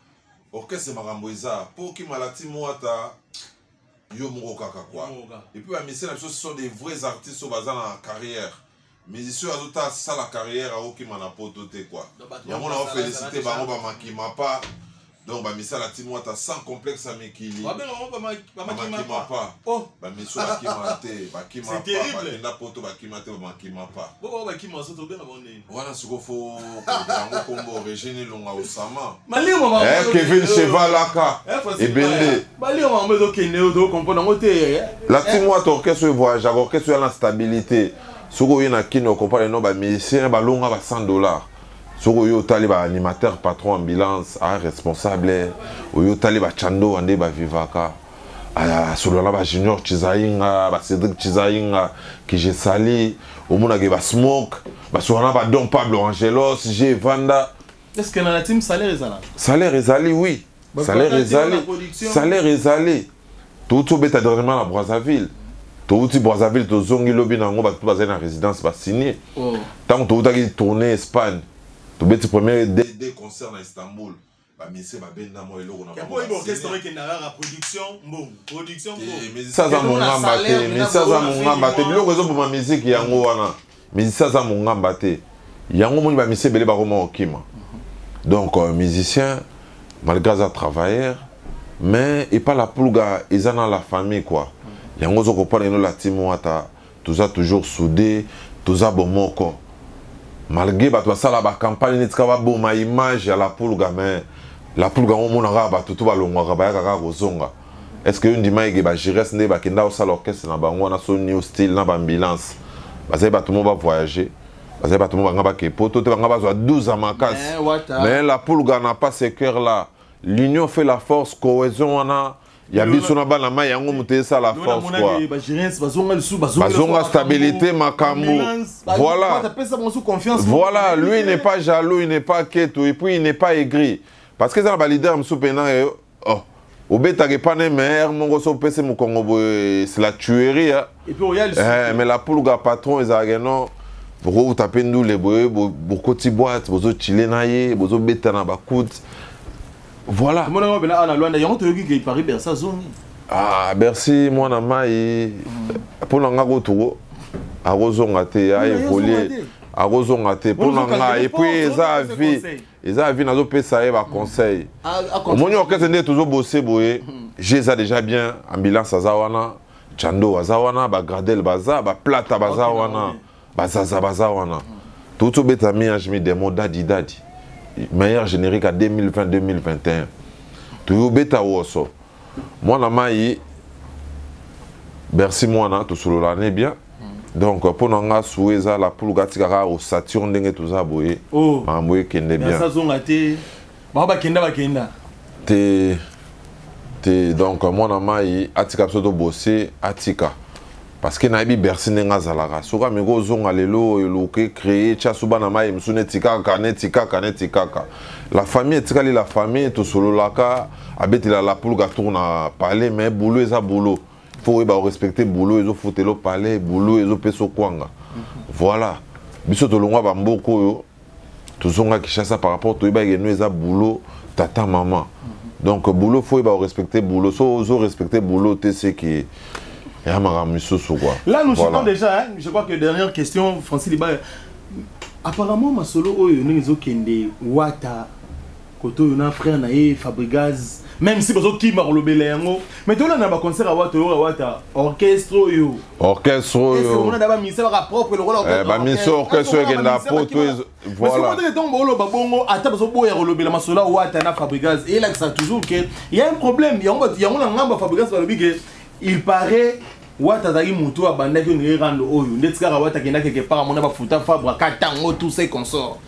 orchestre makambo eza mpo okima ti Mwata yo moko kaka quoi. Yo moko kaka. Et puis bamisie na biso, ce sont des vrais artistes oyo baza na carrière. Musicien oyo azota asala carrière akokima na poto te quoi. Donc, bato yango na basala- ofélicité basala bango bamakima pa. Donc bamisala ti Mwata sans complexe ya mikili. Babenga bango bamakima bamakima pa. pa. Oh. Bamiso bakima te, bakima C'est pa. terrible. Bakenda poto, bakima te, bamakima pa. Bo bango bakima so tobenga bango ndeni? Wana siko fo yango kombo Origine Elonga Osama. Malimo bango Kevin Chevalaka ebende. Malimo bango ezokende oyo tokomprendre yango te. La team Wata, orchestre oyo voyageaka, orchestre oyo ya na stabilité. Soki oye na Kini, okomprendre no bamusicien balonga ba 100 $. Soki oyo otali baanimateur, patron ambulance a responsable, oyo otali bachando nde bavivaka, asolola na bajunior Chizainga, bacédric Chizainga kijesali, omonaki basmoke basolola na badon Pablo Angelos G Vanda. Est ce que na la team salaire ezalaka? Salaire ezali, oui. Ba Salaire vacances ezali. na production. Salaire ezali. Touti obeta dernièrement na Brazzaville. Touti Brazzaville, tozongi lobi na yango, bato mpe bazali na résidence basigne. Ntango toutaki tourner Espagne, tobeti premier deux concert na Istanbul, bamise babenda mwa eloko na bango. Musicien aza mongamba te, musicien aza mongamba te. Biloko ezoboma musique yango wana. Musicien aza mongamba te, yango omoni bamisie ebele bakoma kokima. Donc musicien, malgré aza travailleur, mais epa la Pulga eza na la famille quoi. Yango ozo comprendre ino la team Wata toza toujours soudé, toza bomoko, malgré bato basala bacampagne neti kaka baboma image ya la Pulga. Mais la Pulga yango omonaka bato to balongwaka, bayaka kaka kozonga. Est ce que yo ndima eke bagires nde bakenda kosala orchestre na bango wana, so new style na baambulance, bazali bato mo bavoyage, bazali bato mo banga bake poto te, banga bazwa 12 ya makasi. Mais la Pulga n'a pas ce cœur là. L'union fait la force, cohésion wana ya biso na bana mai, yango moto esala force quoi. Bazonga stabilité makambo. Voilà, voilà, lui il n'est pas jaloux, il n'est pas keto et puis il n'est pas aigri, parce que eza na baleader mosusu mpena, oh, obetaka epane mais moko so opesi mokongo boye, c'est la tuerie, hein. Eh, mais la Pulga patron ezalaka non, bokouta mpe ndule boye, bokoti boîte, bozochile na ye, bozobeta na bakude, voilà. Yango toyoki ke Paris Bercy azongi. Ah, Bercy mwana mai, mpo na nga kutu akozonga te, aévolue, akozonga te mpo na nga. Et puis eza vie, eza vie, nazopesa ye baconseil. Omoni orchestre nde tozobose boye, g eza déjà bien, ambulance aza wana, Chando aza wana, bagradel baza, baplata baza wana, bazaza baza wana. Touti obeta mi-ange mi-démon, dadi dadi, meilleur générique à 2020 2021. Toyobeta woso mwana mai, Bercy mwana, tosolola ne bien. Donc mpo na nga suwe eza la Pulga atikaka osature ndenge toza boye, makambo ekende bien. Azonga te, bango bakenda bakenda. Te te, donc mwana mai atika biso tobose, atika, parce que nayebi Bercy ndenge azalaka. Soki ameki ozonga lelo, eluki créer tia so bana mai mosusu neti kaka, neti kaka, neti kaka la famille etikali la famille. Tosololaka, abetela la Pulga tour na palais, mais boulot eza boulot, faut oyeba korespecte boulot. Ezofutela palais, boulot ezopesa okwanga. Voilà, biso tolongwa bamboka oyo, tozonga Kinshasa par rapport toyebaki eno eza boulot, tata mama. Donc boulot, faut oyeba korespecte boulot. So ozorespecte boulot te, c'est que ya makambo misusu quoi. Là nous voilà. Déjà, hein, je crois que dernière question, Francis Liba, apparemment masolo oyo ndenge ezokende, Wata koto oyo na frère na ye Fabrigaz, même si bazokima kolobela yango, mais tolanda baconcert ya Wata oyo, Wata orchestre oyo. Orchestre oyo. Omona da bamisa baka propre lokola. Bamisa orchestre oyo ekenda poto, voilà. Ntango baoloba bongo, ata bazoboya kolobela masolo ya Wata na Fabrigaz, eyelakisa toujours ke y a un problème. Yango yango na ngambo ya Fabrigaz, balobi ke il paraît Wata azalaki motu abandaki ondire rando oyo ndeti kaka Wata akenda quelque part, amona bafuta Fabre, akatango tout ces consorts.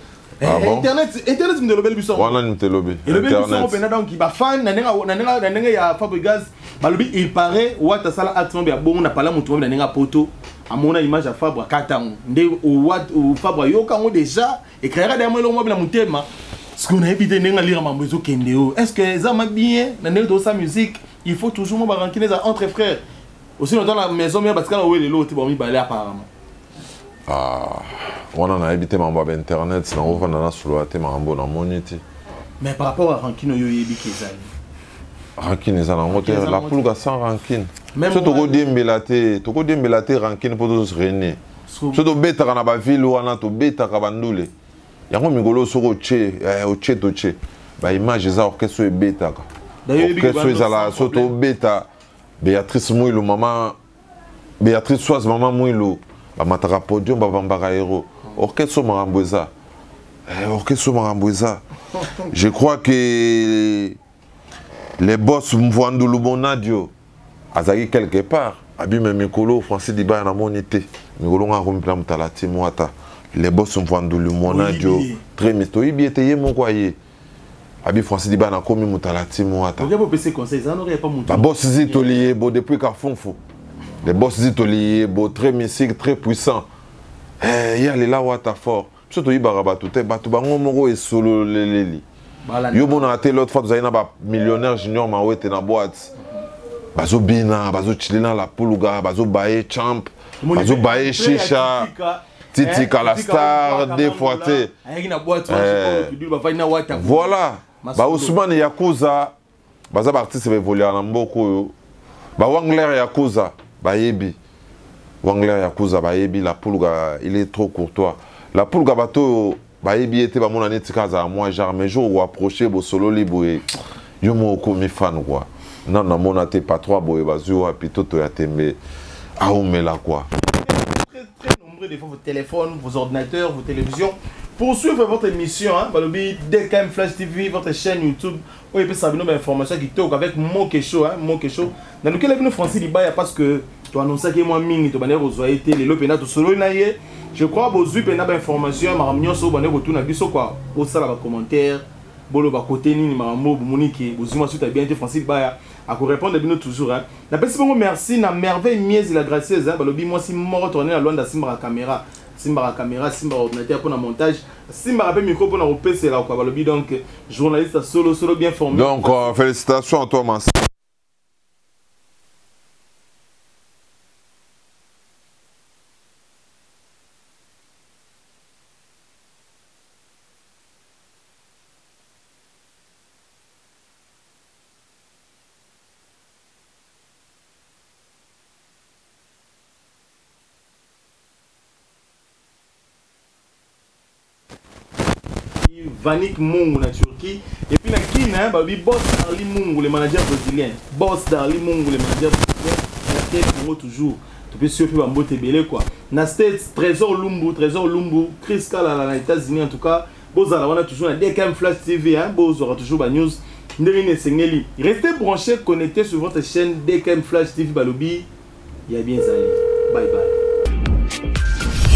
Ah bon? Internet moto elobeli biso. Wana nini te elobi? Elobeli biso yango mpena. Donc bafan na ndenge ya Fabrigaz balobi il paraît Wata asala acte moko ya bongo na pala motu moko na ndenge ya poto, amona image ya Fabre, akata yango nde Fabre ayoka yango déjà, ecréaka daya mo eloko moko na motema. Parce que nayebi te ndenge alira mambo ezokende oyo, est ce que eza ma bien na ndenge tozosala musique? Il faut toujours mo barancune eza entre frères aussi longtemps la maison mère batikala oyo lelo te, bango mibale apparemment. Ah, wana nayebi te, makambo ya bainternet nango nasolola te, makambo namoni te. Mais par rapport à rancune oyo oyebi ke ezali? Rancune eza nango te, la Pulga sans rancune. So tokodiembela te, tokodiembela te rancune mpo tozorene. So tobetaka na bavile wana, tobetaka bandule yango mikolo. Soki otie otie totie baimage, eza orchestre oyo ebetaka, orchestre oyo ezala. So tobeta Béatrice Mwilu, mama Béatrice Soise, mama Mwilu, bamataka podium, bavambaka héros. Orchestre oyo makambo eza, orchestre oyo makambo eza. Je crois que les boss Mvwandulu Bonadio azalaki quelque part, abime mikolo Francis Dibaya namoni te, mikolo nga akomi mpena motala ti mwata. Les boss Mvwandulu Monadio très mis, toyebi ete ye moko aye abi Francis Dibaya nakomi motala ti mwata. Baboss Zitoli bo depuis Kafunfu, les boss Zitoli bo très mystique, très puissant. Ye alela Wata fort. Biso toyibaka bato te, bato bango moko esololeleli. Yo monaka te, l'autre fois tozali na bamillionnaire Junior Mawete na boîte. Bazobina, bazochile na la puluga, bazobaye champ, bazobaye shisha. Titika la star deux fois te. Voilà. Ba Ousmane Yakuza baza ba artiste ba évoluer na mboka oyo. Ba Wangler Yakuza bayebi. Wangler Yakuza bayebi la pulga, il est trop courtois. La pulga bato bayebi ete bamona neti kaka azala mwa genre, mais jour oapproche bosololi boye, yo moko okomi fan quoi. Nano namona te patron boye bazwi wapi toto ya tembe aomela quoi. Très, très nombreux des fois vos téléphones, vos ordinateurs, vos télévisions pour suivre votre émission, hein, balobi DKM Flash TV, votre chaîne YouTube, oyo epesaka bino bainformation kitoko avec Mokesho, hein, Mokesho. Nalukela bino Francis Libaya parce que toannonsaki ye mwa mingi, tobandaki kozwa ye te. Lelo mpenza tosololi na ye. Je crois bozwi mpenza bainformation ya makambo nyonso oyo bandaki kotuna biso quoi. Bosala bacommentaire, boloba kote nini makambo oyo bomoni ke bozwi mwa suite ya bien te. Francis Libaya akorépondre bino toujours, hein. Napesi bongo merci na Merveille Miezi la Gracieuse, hein, balobi mwasi moko tourne na Luanda, asimbaka caméra, simbaka caméra, simbaka ordinateur mpona montage, simbaka mpe micro mpona kopesela quoi. Balobi donc journaliste solo solo bien formé. Donc félicitations à toi ma. Vanik Mungu na Turquie et puis na Kin, hein, babi boss Darly Mungu le manager brésilien, boss Darly Mungu le manager brésilien na tête Congo toujours topesi yo mpe bambote ebele quoi. Na States Trésor Lumbu, Trésor Lumbu, Chris Kalala na États-Unis. En tout cas bozala wana toujours na DKM Flash TV, hein, bozwaka toujours ba news ndenge nini esengeli. Restez branchés, connectés sur votre chaîne DKM Flash TV. Balobi ya bien zali, bye bye.